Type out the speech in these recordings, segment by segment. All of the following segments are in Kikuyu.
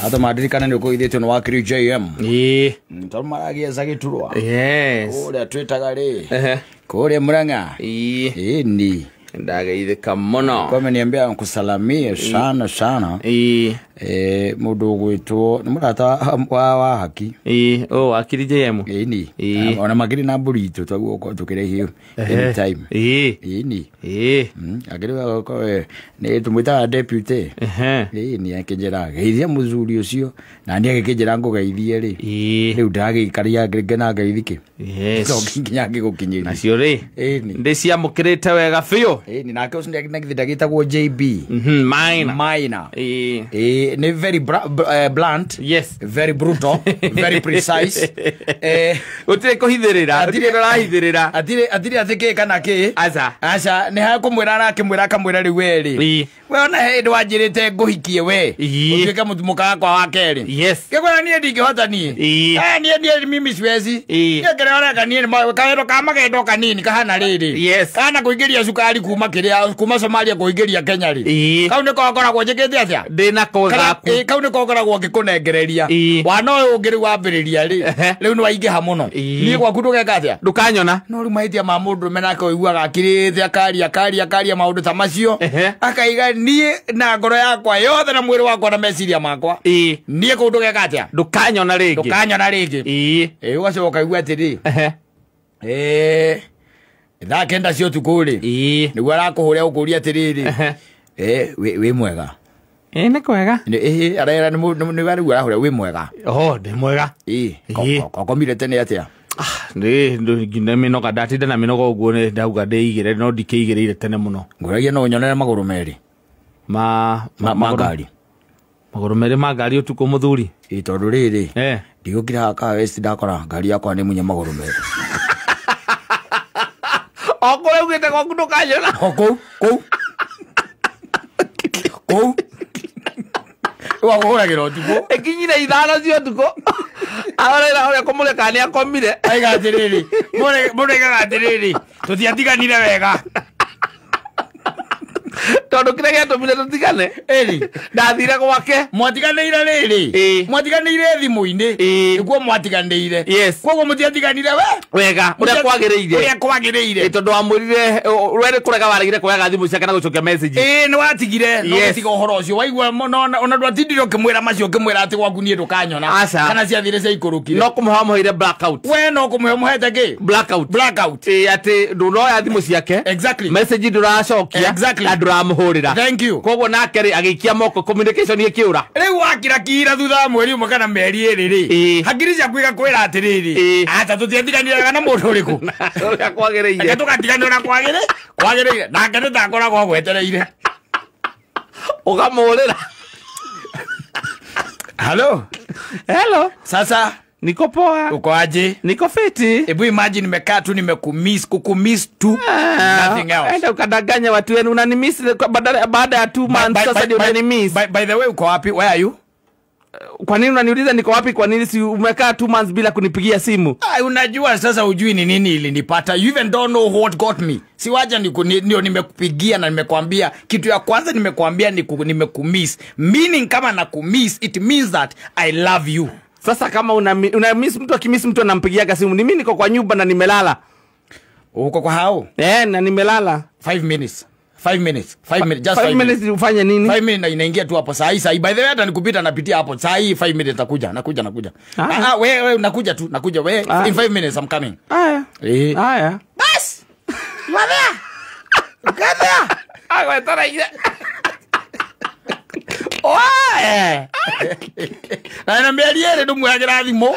Hata madirikana nĩ ũkũithĩtio nĩ wakiri JM. Ĩĩ. Tondũ maragiaca gĩturwa. Yes. Kũrĩa twĩtaga rĩ. Ehe. Kũrĩa Murang'a. Ĩĩ. Ĩni. Ndageithĩka mũno. Kwa ameniambia nkusalamie sana sana. Ĩĩ. Mũndũ ũgwĩtwo nĩ mũrata wa haki. Ĩĩ, oh wakiri JM. Ĩni. Ĩĩ. Ona makiri na mbũri itũ twaguo gũkorwo tũkĩrĩhio anytime. Ĩĩ. Ĩni. Ĩĩ. Akĩrĩ nĩ tũmwĩtaga deputy. Ehe. Ĩni akĩnjĩra geithia mũthuri ũcio na niĩ agĩkĩnjĩra ngũgeithie rĩ. Ĩĩ. Rĩu ndagĩikaria ngena ngeithike. Yes. To nginya ngĩgũkinyĩria. Nacio rĩ. Ĩni. Ndĩciamũkĩrĩte wega biũ. Ĩni nake ũcio nĩ ndagĩtagwo JB. Maina. Maina. Ĩĩ. Ĩĩ nĩ very blunt. Yes. Very brutal, very precise. Gũtirĩ kũhithĩrĩra. Gũtirĩ ũrahithĩrĩra. Atirĩ atĩ kĩ kana kĩ. Aca. Aca nĩ hakũmwĩra arakĩmwĩra akamwĩra rĩu we rĩ. Ĩĩ. We ona he hĩndĩ wanjĩrĩte ngũhikie we. Ĩĩ. Ũtuĩke mũka wakwa wa kerĩ. Yes. Ngĩkwĩra niĩ ndingĩhota niĩ. Ĩĩ. Niĩ mimi siwezi. Ĩĩ. Niĩ kĩrĩa ũreka niĩ nĩ kawĩra ka magendo kanini kahana rĩrĩ. Yes. Kahana kũingĩria cukari kuma kĩrĩa kuma Somalia kũingĩria Kenya rĩ. Ĩĩ. Kau nĩko ngoragwo njĩkĩte atĩa? Ndĩnako gaku. Kau nĩko ngoragwo ngĩkũnengereria. Ĩĩ. Wana ũyũ ũngĩ rĩu wambĩrĩria rĩ. Ehe. Rĩu nĩ waingĩha mũno. Ĩĩ. Niĩ gwaku ndũgeka atĩa? Ndũkanyona. No rĩu mahĩtia ma mũndũrũme nake ũiguaga akirĩte akaria akaria akaria maũndũ ta macio. Ehe. Akaiga niĩ na ngoro yakwa yothe na mwĩrĩ wakwa na meciria makwa. Ĩĩ. Niĩ kũu ndũgeka atĩa? Ndũkanyona rĩngĩ. Ndũkanyona rĩngĩ. Ĩĩ. Ĩĩ ũgacoka ũkaigua atĩrĩ. Ehe. Thaa 9 cia ũtukũ rĩ. Ĩĩ. Nĩguo arakũhũra ũkũria atĩrĩrĩ. Ehe. Wĩ mwega. Ĩĩ nĩ kwega. Ĩĩ arera nĩ rĩu arahũra wĩ mwega. Oh, ndĩ mwega. Ĩĩ. Ĩĩ. Kokomire tene atĩa? Nĩ mĩnoga ndatinda na mĩnoga ũguo nĩ ndauga ndĩigĩre no ndikĩigĩrĩire tene mũno. Ngũragia no ũnyonere magũrũ merĩ. Ma Ma ngari. Magũrũ merĩ ma ngari ũtukũ mũthuri. Ĩĩ tondũ rĩrĩ. Eh. Ndigũkira haha Kahawa West ndakora ngari yakwa nĩ munye magũrũ merĩ. O kũrĩa ugĩte gwaku ndũkanyona. O kũu kũu. Kũu. Wakũhũragĩra ũtukũ. Ĩkinyire 5 cia ũtukũ. Arorera ũrĩa kũmũrĩa kana nĩ akomire. Aiga atĩrĩrĩ. Mũndũ aigaga atĩrĩrĩ. Tũtiatiganire wega. Tondũ kĩrĩa gĩatũmire tũtigane. Ĩrĩ. Ndathire gwake. Mwatiganĩire rĩrĩ. Ĩĩ. Mwatiganĩire thimũ-inĩ. Ĩĩ. Nĩguo mwatiganĩire. Yes. Koguo mũtiatiganire we. Wega ũrĩa kwagĩrĩire. Ũrĩa kwagĩrĩire. Tondũ wamwĩrire we nĩ kũrega waregire kuoyaga thimũ ciake na gũcokia message. Ĩĩ nĩ watigire. No Yes. gũtiga ũhoro ũcio. Waigua mũno ona ndwatindire ũkĩmwĩra macio ũkĩmwĩra atĩ gwaku niĩ ndũkanyona. Aca. Kana ciathire ciaikũrũkire. No kũmũhe wamũheire blackout. We no kũmũhe ũmũhete kĩ? Blackout. Blackout. Ĩĩ atĩ ndũnoya thimũ ciake. Exactly. Message ndũracokia. Exactly. Na ndũramũhũrĩra. Thank you. Koguo nake rĩ agĩikia moko communication ĩkĩũra. Rĩu wakira kira thutha wa mweri ũmwe kana mĩeri ĩrĩ rĩ. Ĩĩ. Hakiri ciaku igakwĩra atĩrĩrĩ. Ĩĩ. Aca tũtiatiganire wega na mũndũ ũrĩkũ. Ũrĩa kwagĩrĩire. Reke tũgatigana ũrĩa kwagĩrĩire. Nake nĩ takoragwo agwetereire. Ũkamũhũrĩra. Hello. Hello. Sasa Niko poa. uko aje? Niko fiti. Ebu imagine nimekaa tu nimekumiss, kukumiss tu. Nothing else. Enda ukadanganya watu wenu unanimiss baada ya 2 months sasa ndio unanimiss. By the way uko wapi? Where are you? Kwa nini unaniuliza niko wapi? Kwa nini si umekaa 2 months bila kunipigia simu? Unajua sasa hujui ni nini ilinipata. You even don't know what got me. Si wacha ndio nimekupigia na nimekuambia kitu ya kwanza nimekuambia nimekumiss. Meaning kama nakumiss it means that I love you. Sasa kama una miss mtu akimiss mtu anampigia simu. Ni mimi niko kwa nyumba na nimelala. Uko kwa hao? Na nimelala. 5 minutes. 5 minutes. 5 minutes. Just 5 minutes ufanye nini? 5 minutes inaingia tu hapo saa hii. By the way hata nikupita napitia hapo. Saa hii 5 minutes nakuja. Nakuja. Wewe nakuja tu. Nakuja wewe. In 5 minutes I'm coming. Haya. Haya. Bas. You are there. Uko there. Wewe tara ile. Oe. Na naambia riere ndumwagira thimũ.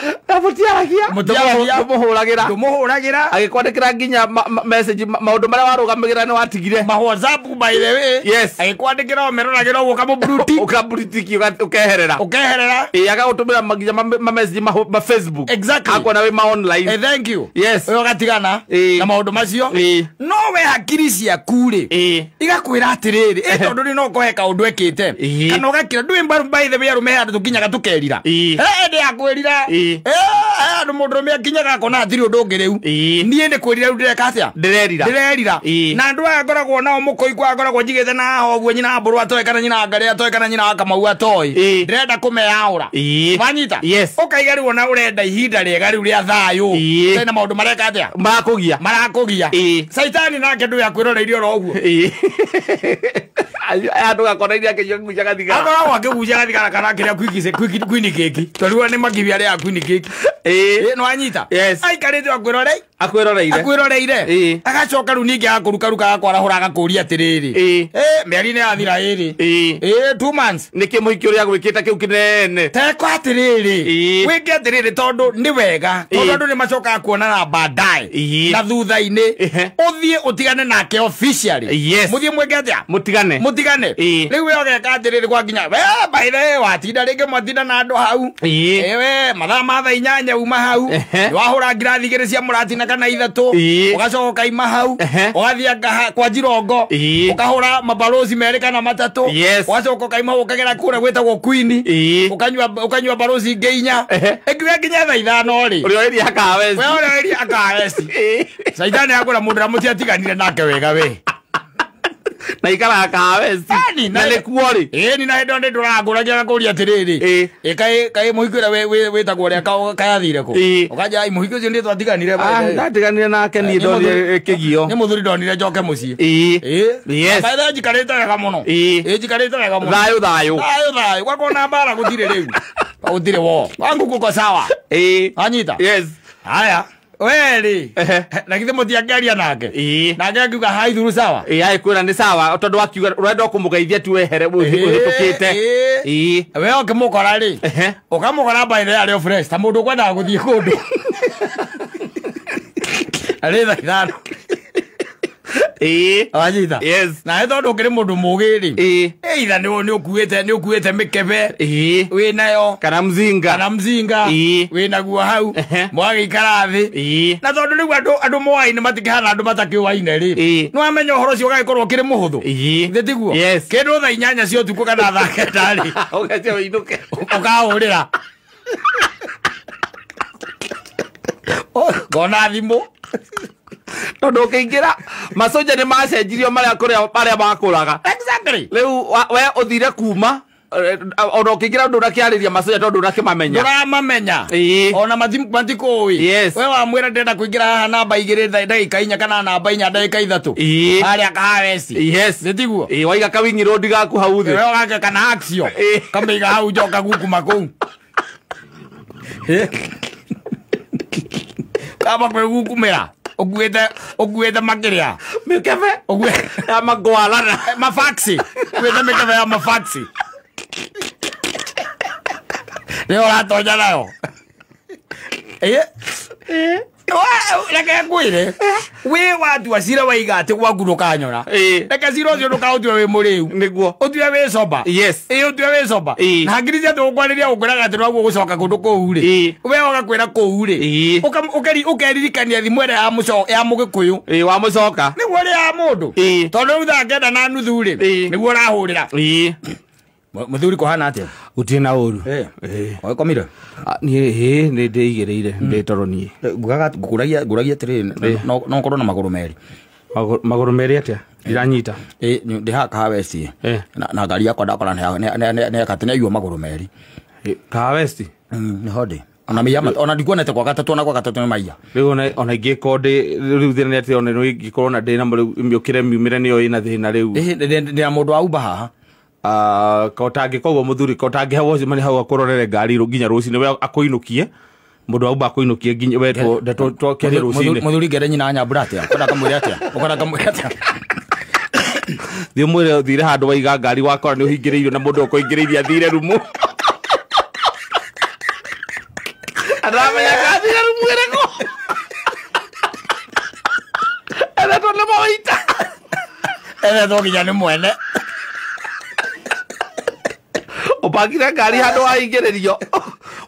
Mũtiaragia. Mũtiaragia. Ndũmũhũragĩra. Ndũmũhũragĩra. Agĩkwandĩkĩra nginya message maũndũ marĩa warũgamagĩra nĩ watigire. Ma WhatsApp by the way. Yes. Agĩkwandĩkĩra ũmeroragĩra ũguo ũkamũbluetick. Ũkamũbluetick ũkeherera. Ũkeherera. Ĩĩ agagũtũmĩra nginya ma message ma Facebook. Exactly. Akuona wĩ ma online. Thank you. Yes. Ũyũ ũgatigana na maũndũ macio. No we hakiri ciaku rĩ. Igakwĩra atĩrĩrĩ, tondũ rĩ no ũkohe kaũndũ ekĩte. Kana ũgakira ndũĩ mbaru by the way arũme handũ tũkinyaga tũkerira. Ndĩ yakwĩrira. Andũ mũndũ ũrũme akinyaga akona hatirĩ ũndũ ũngĩ rĩu. Niĩ nĩ kwĩrira rĩu ndĩreka atĩa? Ndĩrerira. Na andũ aya ngoragwo nao mũkũigua ngoragwo njigĩte na haha ũguo nyina mbũrũ atoĩ kana nyina ngarĩ atoĩ kana nyina wa Kamau atoĩ. Ndĩrenda kũmeyaũra. Wanyita? Yes. Ũkaiga rĩu ona ũrenda ihinda rĩega rĩu rĩa thayũ. Ũtarĩ na maũndũ mareka atĩa? Marakũgia. Caitani nake ndũĩ akwĩroreirie oro ũguo. Andũ gakona iria akĩgucaga thigara. Akoragwo akĩgucaga thigara kana akĩrĩa kwini keki. Tondũ nĩ makibi arĩaga kwini keki. Nĩwanyita? Yes. Aikarĩte akwĩroreire. Akwĩroreire. Agacoka rĩu ningĩ agakũrukaruka agakwarahũra agakũria atĩrĩrĩ. Mĩeri nĩ yathira ĩrĩ. 2 months. Nĩkĩ mũhiki ũrĩa agwĩkĩte kĩu kĩnene? Teko atĩrĩrĩ. Wĩke atĩrĩrĩ tondũ nĩ wega. Tondũ andũ nĩ macokaga kuonana baadaye. Na thutha-inĩ. Ũthiĩ ũtigane nake officially. Yes. Mũthiĩ mwĩke atĩa? Mũtigane. Mũtigane. Rĩu we ũgeka atĩrĩrĩ kwa nginya we by the way watinda rĩngĩ mwatinda na andũ hau. We mathaa ma thaa 8 uma hau. Nĩwahũra ngirathi igĩrĩ cia mũratina kana ithatũ. Ũgacoka ũkaima hau. Ũgathiĩ kwa Njirongo. Ũkahũra mabalozi merĩ kana matatũ. Ũgacoka ũkaima hau ũkagera kũrĩa gwĩtagwo Queen. Ũkanyua balozi ingĩ inya. Ĩngiuga nginya thaa 5 rĩ. Ũrĩa ũrĩria kahawesi. We ũrĩa ũrĩria kahawesi. Caitani akwĩra mũndũ ũrĩa mũtiatiganire nake wega we. Na ikaraga kahawesi. Na nĩkuo rĩ. Ĩni na hĩndĩ ĩyo nĩndũrangũragia agakũria atĩrĩrĩ. Kaĩ mũhiki ũrĩa wĩtagwo ũrĩa kayathire kũ? Ũkanja mũhiki ũcio nĩ twatiganire. Ndatiganire nake niĩ ndonire kĩgio. Nĩ mũthuri ndonire njoke mũciĩ. Yes. By the way njikarĩte wega mũno. Njikarĩte wega mũno. Thayũ thayũ. Thayũ thayũ. Gwakwa ona mbara gũtirĩ rĩu. Gũtirĩ wo. Kwangu kuko sawa. Wanyita? Yes. Haya. Weri. Na githĩ mũtiangĩaria nake? Nake akiuga hai thuru sawa. Akwĩra nĩ sawa tondũ akiuga ũrenda kũmũgeithia tu wehere ũhĩtũkĩte. We ũkĩmũkora rĩ, ũkamũkora by the way arĩ o fresh ta mũndũ ũkwendaga gũthiĩ kũndũ. Arĩ thaa 5. Wanyita? Yes. Na tondũ ũkĩrĩ mũndũ mũgĩ rĩ, either nĩ ũkuĩte mĩkebe wĩ nayo kana mzinga. Wĩ naguo hau mwagĩikara thĩ. Na tondũ rĩu andũ moaine matikĩhana andũ matakĩũaine rĩ, nĩ wamenya ũhoro ũcio ũgagĩkorwo ũkĩrĩ mũhũthũ. Githĩ tiguo? Yes. Kĩndũ thaa 8 cia ũtukũ kana thaa 9 rĩ, ũgacoka ũinũke. Ũkahũrĩra. Ngona thimũ. Tondũ ũkĩingĩra macoja nĩ macenjirio marĩa kũrĩa marĩa makũraga. Exactly. Rĩu we ũthire kuma ona ũkĩingĩra ndũrakĩarĩria macoja tondũ ndũrakĩmamenya. Ndũramamenya. Ona matikũĩ. Yes. We wamwĩra ndĩrenda kũingĩra haha namba 2 ndagĩka 4 kana namba 4 ndagĩka 3. Harĩa kahawesi. Yes. Nĩ tiguo? Waiga kawingi road gaku hau thĩ. We ũgake kana axio. Kamĩiga hau njoka gukuma kũu. Kaba kwĩgukumĩra. Ũkuĩte makĩrĩa. Mĩkebe. Ya magwalana. Mafaxi. Ũkuĩte mĩkebe ya mafaxi. Nĩ ũratonya nayo. Reke ngwĩre. Wĩ watua cira waiga atĩ gwaku ndũkanyora. Reke cira ũcio ndũkaũtue wĩ mũrĩu. Nĩguo. Ũtue wĩ sober. Yes. Ũtue wĩ sober. Na hakiri cia tũgũkwarĩria ũkwĩraga atĩ noguo gũcoka kũndũ kũu rĩ. We ũgakwĩra kũu rĩ. Ũkeririkania thimũ ĩrĩa ya mũgĩkũyũ. Wa mũcoka. Nĩguo ĩrĩa ya mũndũ. Tondũ rĩu thaa 9:30 rĩ, nĩguo ũrahũrĩra. Mũthuri kũhana atĩa? Gũtirĩ na ũru. Wagĩkomire? Niĩ nĩ ndĩigĩrĩire ndĩ toro niĩ. Ngugaga ngũragia atĩrĩrĩ, no ũkorwo na magũrũ merĩ. Magũrũ merĩ atĩa? Ndiranyita. Ndĩ haha kahawesti. Na ngari yakwa ndakora nĩ aiywo magũrũ merĩ. Kahawesti? Nĩho ndĩ. Ona maiya ona ndikuonete kwa gatatũ ona kwa gatatũ nĩ maiya. Rĩu ona ingĩkorwo ndĩ rĩu thĩna nĩ atĩ ona no ingĩkorwo na ndĩ na rĩu mĩũkĩre miumĩre nĩyo ĩna thĩna rĩu. Ndĩ na mũndũ wa Uber haha. Kotangĩkorwo mũthuri kotangĩheo ũcio mani hau akũrorere ngari nginya rũcinĩ we akũinũkie mũndũ wa Uber akũinũkie nginya we twakĩaria rũcinĩ. Mũthuri ngere nyina nyambura atĩa? Ũkwenda kamwĩre atĩa? Ũkwenda kamwĩre atĩa? Thiĩ ũmwĩre ũthire handũ waiga ngari wakora nĩ ũhingĩrĩirio na mũndũ ũkũingĩrĩirie athire rumu. Aramenya athire rumu ĩrĩkũ? Ethetwo nĩ mawaita. Ethetwo nginya nĩ mwene. Ũbangire ngari handũ waingĩrĩrio.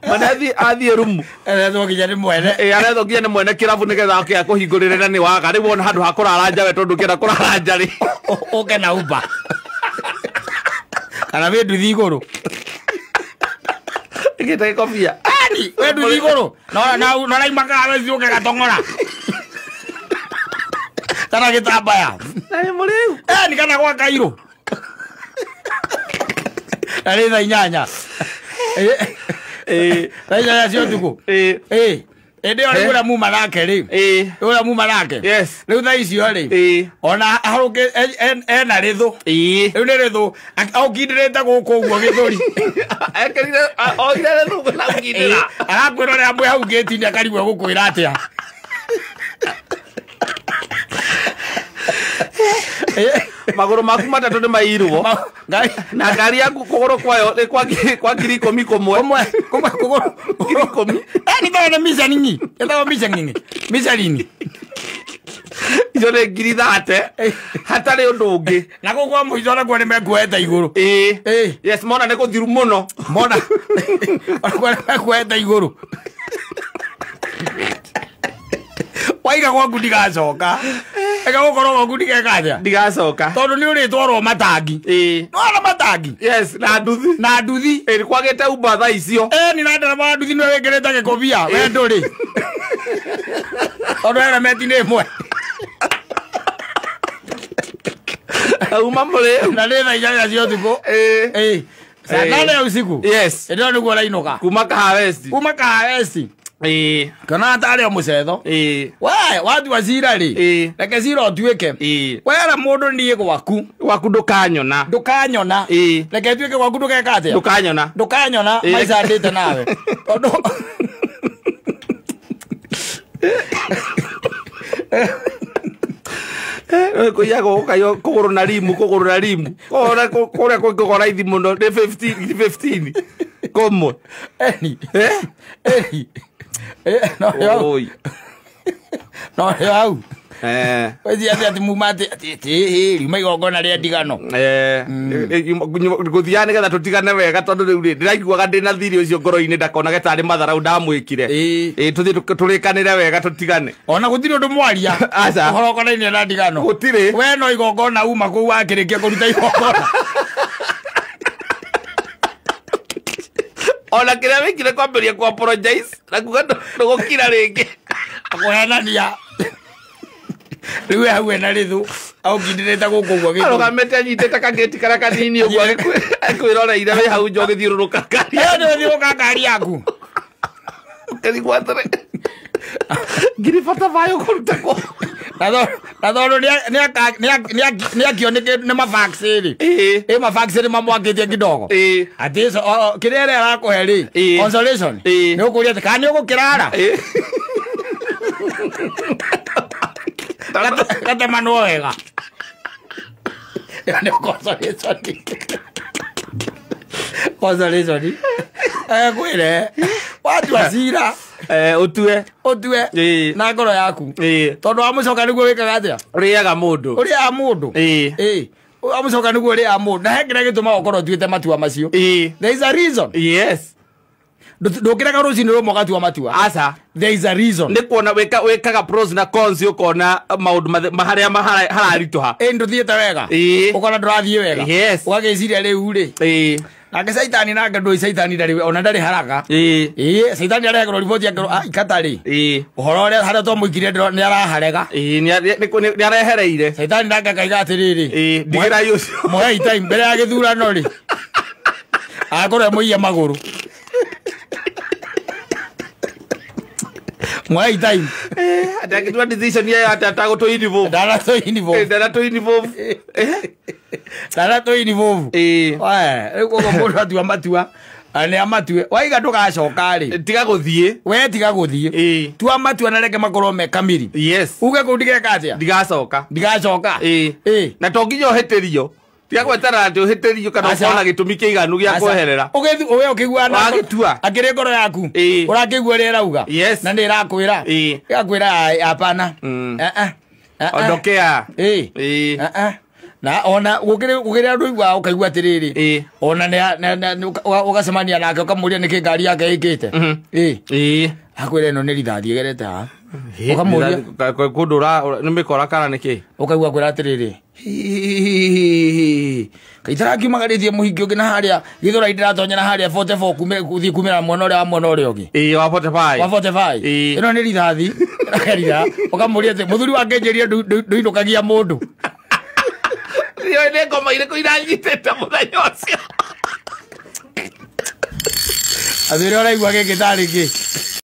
Mwene athiĩ rumu. Ethetwo nginya nĩ mwene. Aretwo nginya nĩ mwene kĩrabu nĩgetha oke akũhingũrĩre na nĩ waga. Rĩu wona handũ ha kũrara nja we tondũ ũkĩenda kũrara nja rĩ. Ũke na Uber. Kana wĩ nduthi igũrũ. Ĩkĩte gĩkobia. Ani we nduthi igũrũ no raimakaga weciũke gatong'ora kana gĩtambaya Na nĩ mũrĩu. Ni kana gwa kairũ na nĩ thaa inyanya. Thaa inyanya cia ũtukũ. Ĩndĩ ĩyo rĩu ũrĩa muma nake rĩ, ũrĩa muma nake rĩu thaa icio rĩ, ona harũkĩ ena rĩthũ, rĩu nĩ rĩthũ aũkindĩrĩte gũkũ ũguo gĩthũri. Ekĩrire oire rĩthũ na ũkindĩra. Arakwĩra ũrĩa mwĩ hau ngĩti-inĩ akarigwo egũkwĩra atĩa. Magũrũ maku matatũ nĩ mairwo. Na ngari yaku kũgũrũ kwayo nĩ kwa 10,000 kũmwe. Kũmwe kũgũrũ 10,000. Ni tondũ nĩ micani. Ĩtagwo micani. Micani. Icio nĩ 30,000. Hatarĩ ũndũ ũngĩ. Na gũkũ kwa mũico nakuo nĩ mekuoete igũrũ. Yes, mona nĩ gũthiru mũno. Mona. Onakuo nĩ mekuoete igũrũ. Waiga gwaku ndigacoka. Eka gũkorwo gwaku ndigeka atĩa? Ndigacoka. Tondũ nĩ ũrĩtwarwo matangi. Nĩwona matangi? Yes, na nduthi. Na nduthi. Nĩ kwagĩte Uber thaa icio. Ni na ndereba wa nduthi nĩwe wĩkĩrĩte gĩkũbia. We ndũrĩ. Tondũ helmeti nĩ ĩmwe. Auma mũrĩu. Na nĩ thaa inyanya cia ũtukũ. Saa nane ya usiku. Yes. Ĩndĩ ĩyo nĩguo ũrainũka. Kuma Kahawa West. Kuma Kahawa West. Kana tarĩ o mũcetho. We watua cira rĩ, reke cira ũtuĩke. Wera mũndũ niĩ gwaku. Gwaku ndũkanyona. Ndũkanyona. Reke ĩtuĩke gwaku ndũgeka atĩa? Ndũkanyona. Ndũkanyona maica ndĩte nawe. Tondũ kũiyaga ũkaiywo kũgũrũ na rimu, kũgũrũ na rimu. Kũrĩa kũngĩgũra raithi mũno nĩ 15 kũmwe. Eni. Eni. No yo. No yo hau. Wezi atĩ muma atĩ riuma igongona rĩa ndigano. Ngũthiaga nĩgetha tũtigane wega tondũ rĩu rĩ ndĩraiguaga ndĩna thirĩ ũcio ngoro-inĩ ndakonage tarĩ matharau ndamwĩkire. Tũthiĩ tũrĩkanĩre wega tũtigane. Ona gũtirĩ ũndũ mwaria. Aca. Ũhoro ũkonainie na ndigano. Gũtirĩ. We no igongona uma kũu wakĩrĩkia kũruta igongona. Ona kĩrĩa wĩkire kwambĩrĩria kũ apologize na kuga ndũgũkira rĩngĩ. Kũhenania. Rĩu hau ena rĩthũ aũkindĩrĩte gũkũ ũguo gĩthũri. Arũgamĩte anyitĩte kagĩti karĩa kanini ũguo akwĩroreire wĩ hau nja ũgĩthiũrũrũka ngari. Ĩyo nĩ ũthiũrũrũka ngari yaku. Ũkĩrigwo atĩrĩ, ngiri bata thayũ kũruta kũ? Na tondũ nĩakio nĩ mafaxi rĩ. Ĩ mafaxi nĩ mamwakĩtie kidogo. Atĩ kĩrĩa ĩrĩa arakũhe rĩ, consolation, nĩ ũkũria atĩ kana nĩ ũgũkĩrara? Gatemanwo wega. Ĩyo nĩ consolation. Consolation. Kwĩre watua cira. Ũtue. Ũtue. Na ngoro yaku. Tondũ wamũcoka nĩguo wĩkaga atĩa? Ũrĩaga mũndũ. Ũrĩaga mũndũ. Wamũcoka nĩguo ũrĩaga mũndũ. Na he kĩrĩa gĩtũmaga ũkorwo ũtuĩte matua macio. There is a reason. Yes. Ndũkĩrega rũcinĩ rũmwe ũgatua matua. Aca. There is a reason. Nĩ kuona wĩkaga pros na cons ũkona maũndũ harĩa hararitũha. Ndũthiĩte wega. Ũkona ndũrathiĩ wega. Yes. Ũgagĩciria rĩu rĩ. Nake caitani nake ndũĩ caitani ndarĩ ona ndarĩ haraka. Caitani arehagĩrwo riboti akĩrwo ikata rĩ. Ũhoro ũrĩa harĩa twamũikirie nĩ araharega. Nĩ arehereire. Caitani nake akaiga atĩrĩrĩ. Ndigĩrai ũcio. Mũhei time mbere ya gĩthurano rĩ. Akorwo mũiye magũrũ. Mũhei time. Atagĩtua decision ya atĩ atagũtũ involve. Ndanatũ involve. Ndanatũ involve. Ndanatũ involve. Rĩu koguo mũndũ atua matua nĩ amatue. Waiga ndũgacoka rĩ. Tiga gũthiĩ. We tiga gũthiĩ. Tua matua na reke makorwo me kamiri. Yes. Uge kũu ndigeka atĩa? Ndigacoka. Ndigacoka. Na to nginya ũhĩtĩrio. Tiga gweterera atĩ ũhĩtĩrio kana ũkona gĩtũmi kĩiganu gĩa kweherera. Ũgĩthiĩ we ũkĩigua na wagĩtua. Akĩrĩ ngoro yaku. Ũrakĩigua ũrĩa ĩrauga. Yes. Na nĩ ĩrakwĩra. Ĩgakwĩra hapana. Ondokea. Na ona gũkĩrĩ andũ iguaga ũkaigua atĩrĩrĩ. Ona ũgacemania nake ũkamũria nĩkĩ ngari yake ĩkĩte. Akwĩra ĩno nĩ rithathi ĩgerete haha. Ũkamũria. Kũndũ nĩ mĩkora kana nĩ kĩ? Ũkaigua kwĩra atĩrĩrĩ, kaitarakiumagarĩtie mũhingi ũngĩ na harĩa gĩthũrai ndĩratonya na harĩa 44 gũthiĩ kumĩra mwena ũrĩa wa mwena ũrĩa ũngĩ. Ĩĩ, wa 45. Wa 45. Ĩĩ. Ĩno nĩ rithathi. Ĩragerira. Ũkamũria atĩ mũthuri wa ngenjeria ndũinũkagia mũndũ. Ndiũĩ nĩ ngoma irĩkũ iranyitĩte mũthenya ũcio. Athĩrĩ ũraigua gĩkĩ tarĩ kĩ?